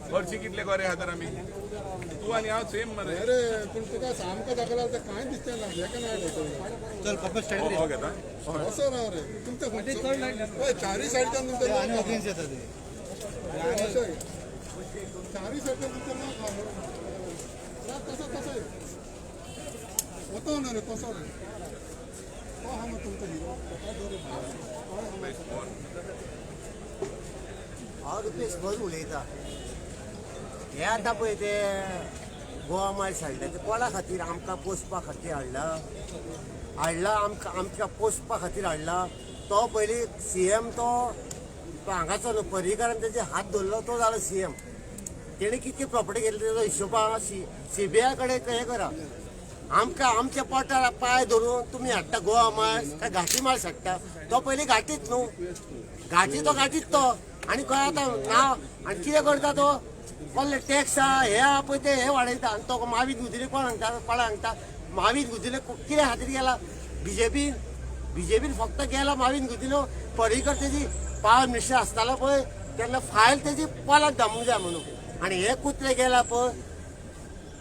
हरशी कितले गोरे आहा तर आमी तूं आनी हांव सेम मरे. अरे पूण तुका सामको दाखयल्यार ते कांय दिसचें ना, हेका ना. चल पप्पा, स्टँड. हो घेता. असो राव रे, तुमच्या हय चारही सायडच्यान तुमचें आनी लोक ऑडियन्स येता ते. आहा. अशें चारही सायडच्यान तुमचें लोक आहा. ना, तसो तसो वतो ना रे, तसो रे. तो आहा न्हू तुमचो हिरो, ताका दवर रे. तो आहा. हांव रुपेश भर उलयता. हे आतां पळय ते गोवा मायल्स हाडले ते कोणा खातीर? आमकां पोसपा खातीर हाडला, हाडला आमकां, आमकां पोसपा खातीर हाडला. तो पयलीं सीएम तो तो हांगाचो न्हू, पर्रीकारान तेजे हात धरलो, तो जालो सीएम. तेणी कितकी प्रॉपर्टी घेतली तेजो हिशोब सीबीआय कडेन हें करा. आमकां आमच्या पोटार पांय धरून तुमी हाडटा गोवा मायल्स काय घाटी मायल्स हाडटा? तो पयलीं घाटीत न्हू, घाटी तो घाटीत तो. आनी खंय आतां ना आनी कितें करता तो? कसले टॅक्स आहा, हे आहा पळय ते हे वाडयता. आनी तो मावीत गुदिले कोण सांगता? कोणा सांगता? मावीत गुदिले कित्या खातीर गेला बीजेपीन? बीजेपीन फक्त गेला मावीन गुदिलो. पर्रीकर तेजी पावर मिनिस्टर आसतालो पळय तेन्ना फायल तेजी पोलाक दामूंक जाय म्हणून. आनी हे कुत्रे गेला पळय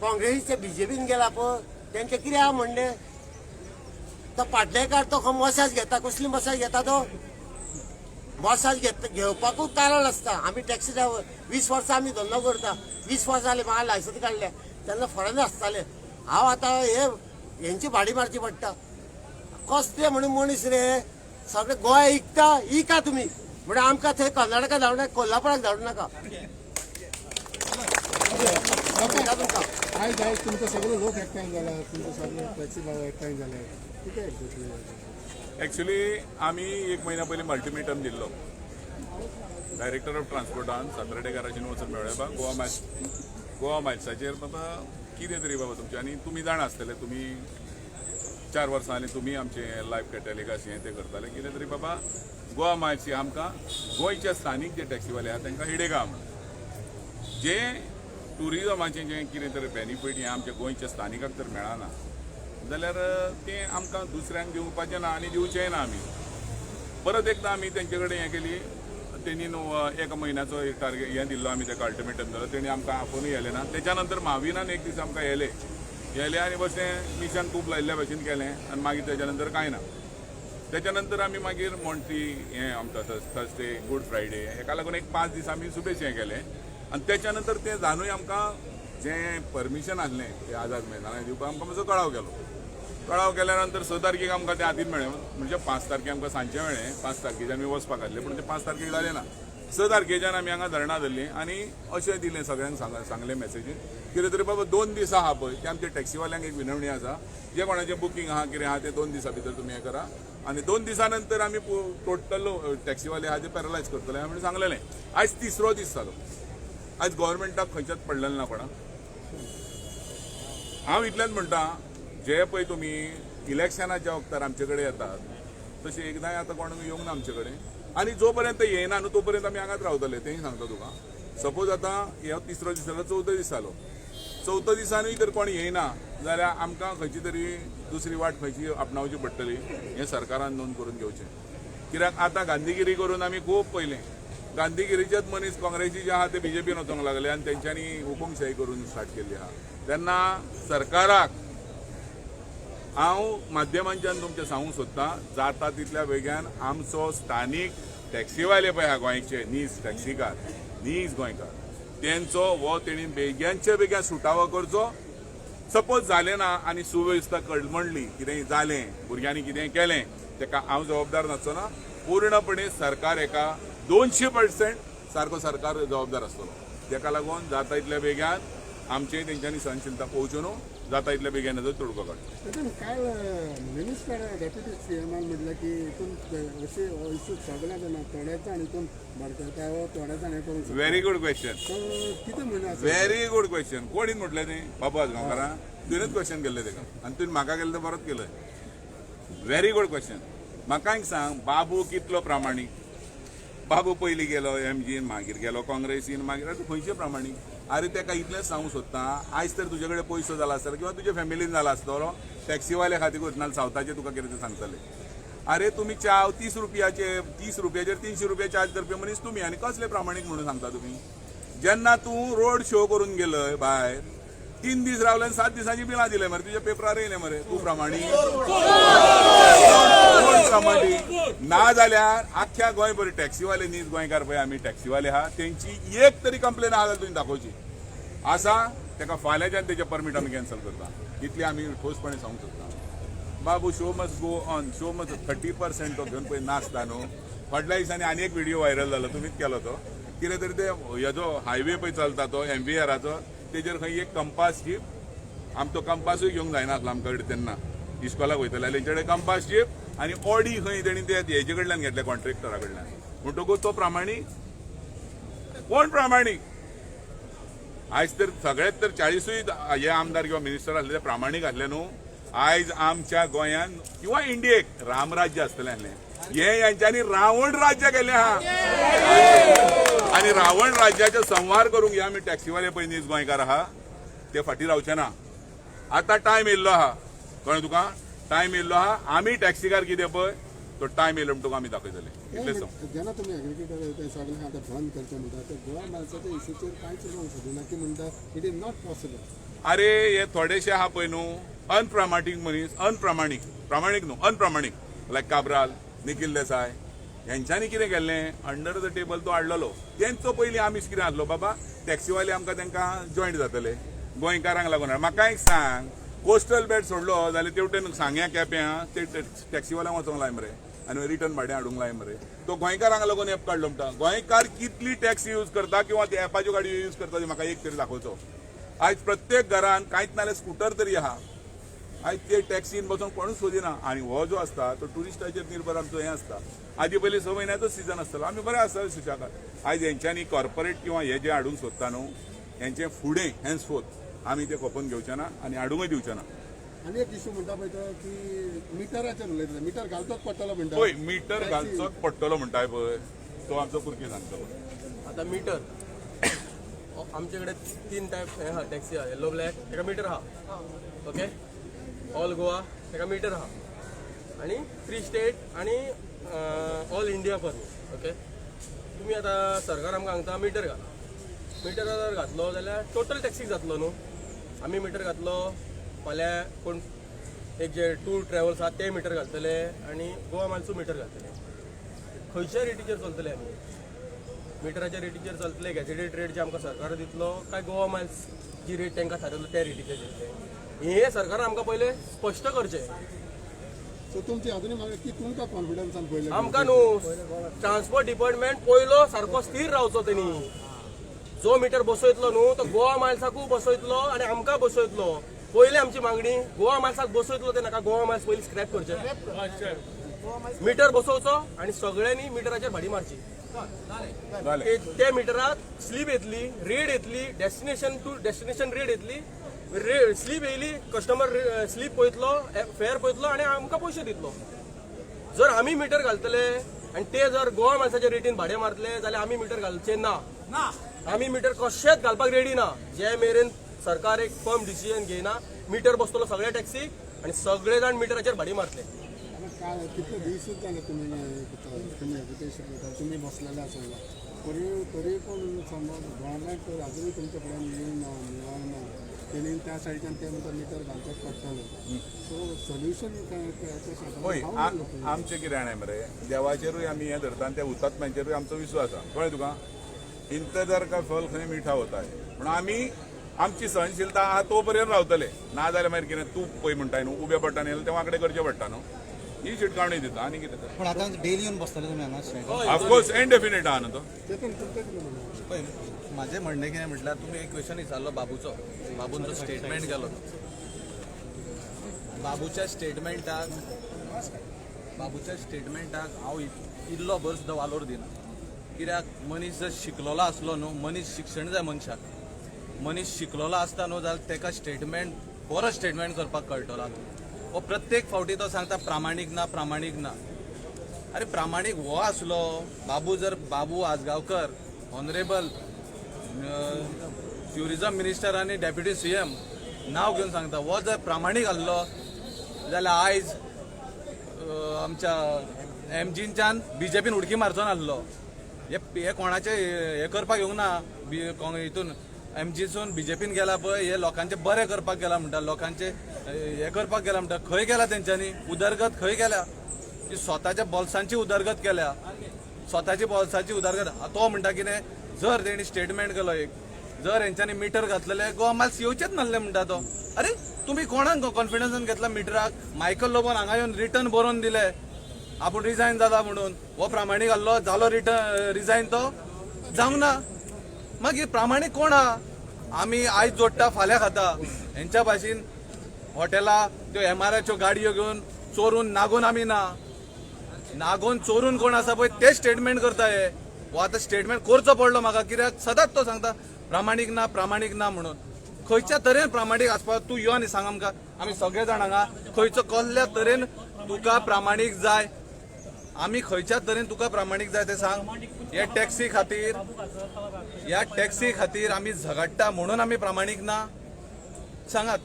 काँग्रेसीचे, बीजेपीन गेला पळय, तेंचें कितें आहा म्हणणें? तो पाडलेकार तो खंय मसाज घेता? कसली मसाज घेता तो? मसाज घेत घेवपाकूच कारण आसता. आमी टॅक्सी ड्रायव्हर, 20 वर्सां आमी धंदो करता. 20 वर्सां जालीं म्हाका लायसन्स काडलें तेन्ना फॉरेनर आसताले. हांव आतां हे हेंची भाडी मारची पडटा. कसले म्हणून मनीस रे? सगळे गोंय इकता, इका तुमी. म्हणजे आमकां थंय कर्नाटका धाडूं नाका, कोल्हापुराक धाडूं नाका. सांगता तुमकां. आयज आयज तुमचो सगळो लोक एकठांय जाला, तुमचो सगळे टॅक्सी बाबा एकठांय जाले, कितें एक्झॅक्टली? एक्चुली आमी एक म्हयन्या पयलीं अल्टिमेटम दिल्लो डायरेक्टर ऑफ ट्रान्सपोर्टान. सातर्डेकाराचेर वचून मेळ्ळें बा गोवा मायल्स, गोवा मायल्साचेर. बाबा कितें तरी बाबा तुमचें आनी तुमी जाणा आसतले, तुमी 4 वर्सां आनी तुमी आमचें लायव्ह टेलिकास्ट हें तें करताले. कितें तरी बाबा गोवा मायल्स ही आमकां गोंयच्या स्थानीक जे टॅक्सीवाले आहा तांकां हेडेक आहा म्हणून. जे टुरिजमाचें जें कितें तरी बेनिफीट हें आमच्या गोंयच्या स्थानिकाक तर मेळना जाल्यार तें आमकां दुसऱ्यांक दिवपाचें ना आनी दिवचेंय ना. आमी परत एकदां आमी तेंचे कडेन हें केली. तेणी न्हू एका म्हयन्याचो एक टार्गेट हें दिल्लो. आमी ताका अल्टिमेटम दिलो, तेणी आमकां आफोनूय येले ना. तेच्या नंतर माविनान एक दीस आमकां येले येले आनी बस तें मिशान तूप लायिल्ल्या भशेन केलें आनी मागीर तेच्या नंतर कांय ना. तेच्या नंतर आमी मागीर मॉन्टी हें आमकां थर्सडे, गूड फ्रायडे हेका लागून एक 5 दीस आमी सुबेज हें केलें. आनी तेच्या नंतर तें जानूय आमकां जें परमिशन आसलें तें आझाद मैदानार दिवपाक आमकां मातसो कळाव केलो. कळाव केल्या नंतर 6 तारखेक आमकां तें हातीन मेळ्ळें. म्हणजे 5 तारखे आमकां सांजचें मेळ्ळें, 5 तारखेच्यान आमी वचपाक आसलें, पूण तें 5 तारखेक जालें ना. 6 तारखेच्यान आमी हांगा धरणां धरलीं आनी अशें दिलें सगळ्यांक, सांगलें मॅसेजीन कितें तरी बाबा 2 दीस आहा पळय ते आमच्या टॅक्सीवाल्यांक एक विनवणी आसा, जे कोणाचें बुकींग आहा, कितें आहा, ते 2 दिसां भितर तुमी हें करा आनी 2 दिसां नंतर आमी टोटल टॅक्सीवाले आहा ते पॅरलायज करतले म्हणून सांगलेलें. आयज तिसरो दीस जालो. आयज गोवोरमेंटाक खंयच्याच पडलेलें ना कोणाक. हांव इतलेंच म्हणटा, जे पळय तुमी इलेक्शनाच्या वखतार आमचे कडेन येतात तशें एकदांय आतां कोण येवंक ना आमचे कडेन. आनी जो पर्यंत येयना न्हू तो पर्यंत आमी हांगाच रावतले, तेंय सांगता तुका. सपोज आतां हो तिसरो दीस जालो, चवथो दीस जालो, चवथो दिसानूय जर कोण येयना जाल्यार आमकां खंयची तरी दुसरी वाट खंयची आपणावची पडटली हें सरकारान नोंद करून घेवचें. कित्याक आतां गांधीगिरी करून आमी खूब पयलें. गांधीगिरीचेच मनीस काँग्रेसी जे आहा ते बीजेपीन वचोंक लागले आनी तेंच्यांनी हुकुमशाही करून स्टार्ट केल्ली आहा. तेन्ना सरकाराक हांव माध्यमांच्यान तुमचें सांगूंक सोदतां, जाता तितल्या वेगान आमचो स्थानीक टॅक्सीवाले पळय आहा, गोंयचे नीज टॅक्सीकार, नीज गोंयकार, तेंचो हो तेणी बेग्यांच्या बेग्यान सुटावो करचो. सपोज जालें ना आनी सुवेवस्था कडमडली, कितेंय जालें, भुरग्यांनी कितेंय केलें, तेका हांव जबाबदार नासचो ना. पूर्णपणे सरकार एका 200% सारको सरकार जबाबदार आसतलो. तेका लागून जाता इतल्या बेग्यान आमचें तेंच्यांनी सहनशीलता पळोवच्यो न्हू, जाता इतल्या बेगीन हेजो तोडगो काडचो. तेतून काल मिनिस्टर डेप्युटी सीएमान म्हटलें की हितून अशें हो इशू सगळ्यां जाणा, थोडे जाण हितून भडकता वो थोडे जाण हें करूंक शकता. Very good question. सो कितें म्हणणें आसा? Very good question. कोणीन म्हटलें तें? बाबू आजगांवकारान. तुवेंच क्वेश्चन केल्लें तेका आनी तुवें म्हाका केलें तें बरोच केलें. Very good question. म्हाका एक सांग, बाबू कितलो प्रामाणीक? बाबू पयलीं गेलो एमजीन, मागीर गेलो काँग्रेसीन, मागीर आतां खंयचे प्रामाणीक? अरे, तेका इतलेंच सांगूंक सोदता, आयज तर तुजे कडेन पयसो जाला आसतलो किंवा तुज्या फॅमिलीन जाला आसतलो, टॅक्सीवाल्या खातीर नाल्यार सावथाचे तुका कितें तें सांगतले. अरे, तुमी च्याव 30 रुपयाचे, 30 रुपयाचेर 300 रुपया चार्ज करपी मनीस तुमी आनी कसले प्रामाणीक म्हणून सांगता तुमी? जेन्ना तूं रोड शो करून गेलय भायर, 3 दीस रावले आनी 7 दिसांची बिलां दिले मरे, तुज्या पेपरार येयले मरे. तूं प्रामाणीक? कोण प्रामाणीक? ना जाल्यार आख्ख्या गोंयभर टॅक्सीवाले, नीज गोंयकार पळय, आमी टॅक्सीवाले आहा, तेंची एक तरी कंप्लेन आहा जाल्यार तुमी दाखोवची. आसा तेका फाल्यांच्यान तेजें परमीट आमी कॅन्सल करता, इतली आमी ठोसपणे सांगूंक शकता. बाबू, show must go on, show must. 30% तो घेवन पळय नाचता न्हू. फाटल्या दिसांनी आनी एक व्हिडिओ व्हायरल जालो, तुमीच केलो तो, कितें तरी ते हेजो हायवे पळय चलता तो एमव्हीआराचो, तेजेर खंय एक कंपास जीप. आमचो कंपासूय घेवंक जायना आसलो आमकां कडेन तेन्ना, इस्कॉलाक वयतले जाल्यार. तेंचे कडेन कंपास जीप आनी ऑडी खंय तेणी ते हेजे कडल्यान घेतले, कॉन्ट्रॅक्टरा कडल्यान. म्हणटकूच तो प्रामाणीक? कोण प्रामाणीक? आयज तर सगळेच तर 40ूय हे आमदार किंवा मिनिस्टर आसले ते प्रामाणीक आसले न्हू, आयज आमच्या गोंयान किंवा इंडियेक रामराज्य आसतलें आसलें. हे यांच्यांनी रावण राज्य केलें आहा आनी रावण राज्याचो संहार करूंक हे आमी टॅक्सीवाले पळय नीज गोंयकार आहा ते फाटीं रावचे ना. आतां टायम येयल्लो आहा, कळ्ळें तुका? टायम येयल्लो आहा. आमी टॅक्सीकार कितें पळय तो टायम येयलो म्हणटकूच आमी दाखयतले, इतलें सांग. जेन्ना तुमी एग्रीकेटर ते सगळें आतां बंद करचें म्हणटा, ते गोवा मायल्साच्या इशूचेर कांयच उलोवंक सोदिना की म्हणटा it is not possible. अरे, हे थोडेशे आहा पळय न्हू अनप्रामाणीक मनीस, अनप्रामाणीक, प्रामाणीक न्हू, अनप्रामाणीक, लायक काब्राल, निखील देसाय, हेंच्यांनी कितें केल्लें, अंडर the table तो हाडलेलो. तेंचो पयलीं आमी कितें आसलो बाबा, टॅक्सीवाले आमकां तांकां जॉयंट जातले गोंयकारांक लागून. म्हाका एक सांग, कोस्टल बेल्ट सोडलो जाल्यार तेवटेन सांग्या, केप्यां ते टॅक्सीवाल्यांक वचोंक लाय मरे आनी रिटर्न भाडें हाडूंक लाय मरे. तो गोंयकारांक लागून एप काडलो म्हणटा. गोंयकार कितली टॅक्सी यूज करता किंवा ते एपाच्यो गाडयो यूज करता ते म्हाका एक तरी दाखोवचो. आयज प्रत्येक घरान कांयच नाल्यार स्कुटर तरी आहा. आयज ते टॅक्सीन बसून कोणूच सोदिना. आनी हो जो आसता तो ट्युरिस्टाचेर निर्भर आमचो हें आसता. आदी पयलीं 6 म्हयन्याचो सिजन आसतालो, आमी बरें आसताले सुशेगाद. आयज हेंच्यांनी कॉर्पोरेट किंवा हे जे हाडूंक सोदता न्हू, हेंचे फुडें हेन्सफोर्थ आमी ते खपोवन घेवचे ना आनी हाडूंकय दिवचे ना. आनी एक इशू म्हणटा पळय तो की मिटराचेर उलयता, मिटर घालचोच पडटलो म्हणटा. पळय, मिटर घालचोच पडटलो म्हणटाय पळय, तो आमचो पुरकी सांगतलो. आता मिटर आमचे कडेन तीन टायप हे आहा टॅक्सी आहा. येल्लो ब्लॅक तेका मिटर आहा, ओके. ऑल गोवा तेका मिटर आहा आनी थ्री स्टेट आनी ऑल इंडिया परमीट, ओके. तुमी आतां सरकार आमकां सांगता मिटर घाला. मिटर जर घातलो जाल्यार टोटल टॅक्सीक जातलो न्हू. आमी मिटर घातलो, फाल्यां कोण एक जे टूर ट्रॅव्हल्स आहा ते मिटर घालतले आनी गोवा मायल्सूय मिटर घालतले. खंयच्या रेटीचेर चलतले आमी? मिटराच्या रेटीचेर चलतले, गॅजेटेड रेट जे आमकां सरकार दितलो, काय गोवा मायल्स जी रेट तांकां थारयलो त्या रेटीचेर दितले? हें सरकारान आमकां पयलें स्पश्ट करचें. सो तुमची अजुनूय मागणी की तुमकां कॉन्फिडन्सान पयलें आमकां न्हू, ट्रान्सपोर्ट डिपार्टमेंट पयलो सारको स्थीर रावचो. तेणी जो मिटर बसयतलो न्हू तो गोवा मायल्साकूय बसयतलो आनी आमकां बसयतलो. पयली आमची मागणी, गोवा मायल्साक बसयतलो ते नाका, गोवा मायल्स पयली स्क्रॅप करचे, मिटर बसोवचो आनी सगळ्यांनी मिटराचेर भाडी मारची. जालें. ते मिटराक स्लीप येतली, रेट येतली, डेस्टिनेशन टू डेस्टिनेशन रेट येतली. रे स्लीप येयली, कस्टमर स्लीप पळयतलो, फेअर पळयतलो आनी आमकां पयशे दितलो. जर आमी मिटर घालतले आनी ते जर गोवा मायल्साच्या रेटीन भाडें मारतले जाल्यार आमी मिटर घालचे ना. आमी मिटर कशेंच घालपाक रेडी ना. जे मेरेन सरकार एक फर्म डिसिजन घेयना, मिटर बसतलो सगळ्या टॅक्सीक आनी सगळे जाण मिटराचेर भाडी मारतले. आतां काय कितले दिसूच जाले तुमी तुमी एज्युकेशन करता, तुमी बसलेले आसा, तरी तरी पूण समज गव्हर्मेंट तर अजुनूय तुमचे कडेन येवंक ना, मेळोंक ना. तेणी त्या सायडीच्यान ते म्हणटा मिटर घालचेच पडटलें. सो सोल्युशन काय? पळय, आमचें कितें जाणा मरे, देवाचेरूय आमी हें धरता आनी त्या हुतात्म्यांचेरूय आमचो विश्वास आसा, कळ्ळें तुका? इंतजार का फल खंय मिठा होता है. पूण आमी आमची सहनशीलता आहा तो पर्यंत रावतले. ना जाल्यार मागीर कितें, तूं पळय म्हणटाय न्हू, उबे पडटा न्ही, ते वांकडे करचें पडटा न्हू. ही शिटकावणी दिता आनी कितें तर. पण आता डेली येऊन बसतले तुम्ही हांगा स्टँडार? ऑफकोर्स, इनडेफिनेट आहा न्हू तो. चेतन, तुमचें कितें म्हणणें? पळय, म्हाजें म्हणणें कितें म्हटल्यार, तुमी एक क्वेश्चन विचारलो बाबूचो, बाबून जो स्टेटमेंट केलो, बाबूच्या स्टेटमेंटाक हांव इल्लो भर सुद्दां वालोर दिना. कित्याक, मनीस जर शिकलेलो आसलो न्हू, मनीस शिक्षण जाय मनशाक, मनीस शिकलेलो आसता न्हू जाल्यार ताका स्टेटमेंट, बरो स्टेटमेंट करपाक कळटलो. हो प्रत्येक फावटी तो सांगता प्रामाणीक ना, प्रामाणीक ना. अरे, प्रामाणीक हो आसलो बाबू, जर बाबू आजगांवकर ऑनरेबल ट्युरिजम मिनिस्टर आनी डेप्युटी सीएम नांव घेवन सांगता, हो जर प्रामाणीक आसलो जाल्यार आयज आमच्या एमजीनच्यान बीजेपीन उडकी मारचो नासलो. हे हे कोणाचे हे करपाक येवंक ना. हितून एमजीसून बीजेपीन गेला पळय, हे लोकांचे बरें करपाक गेला म्हणटा, लोकांचे हे करपाक गेला म्हणटा. खंय गेला तेंच्यांनी उदरगत? खंय गेल्या? ती स्वताच्या बोल्सांची उदरगत केल्या, स्वताची बोल्साची उदरगत. तो म्हणटा कितें, जर तेणी स्टेटमेंट केलो एक, जर हेंच्यांनी मिटर घातलेले गोवा माल्स येवचेच नासले म्हणटा तो. अरे, तुमी कोणाक कॉन्फिडन्सान घेतला मिटराक? मायकल लोबोन हांगा येवन रिटर्न बरोवन दिले आपूण रिजायन जाता म्हणून. हो प्रामाणीक आहलो जालो रिटर्न रिजायन तो जावंक ना. मागीर प्रामाणीक कोण आहा? आमी आयज जोडटा फाल्यां खाता. हेंच्या भाशेन हॉटेलां त्यो एमआरआयच्यो गाडयो घेवन चोरून नागोवन आमी ना, नागोवन चोरून कोण आसा पळय ते स्टेटमेंट करता हे. हो आतां स्टेटमेंट करचो पडलो म्हाका, कित्याक सदांच तो सांगता प्रामाणीक ना, प्रामाणीक ना म्हणून. खंयच्या तरेन प्रामाणीक आसपाक तूं यो आनी सांग आमकां. आमी सगळे जाण हांगा. खंयचो कसल्या तरेन तुका प्रामाणीक जाय? आमी खंयच्या तरेन तुका प्रामाणीक जाय तें सांग. हे टॅक्सी खातीर, ह्या टॅक्सी खातीर आमी झगडटा म्हणून आमी प्रामाणीक ना? सांगात.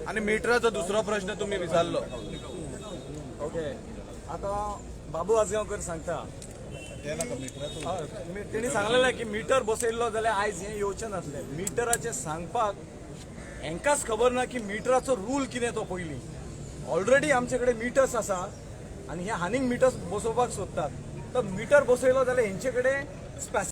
आनी मिटराचो दुसरो प्रश्न तुमी विचारलो. ओके, आता बाबू आजगांवकर सांगता. हय, तेणी सांगलेलें की मिटर बसयल्लो जाल्यार आयज हें येवचें नासलें. मिटराचें सांगपाक हेंकाच खबर ना की मिटराचो रूल कितें तो. पयलीं ऑलरेडी आमचे कडेन मिटर्स आसा आनी हे आनीक मिटर्स बसोवपाक सोदतात. तर मिटर बसयलो जाल्यार हेंचे कडेन स्पेसिफिक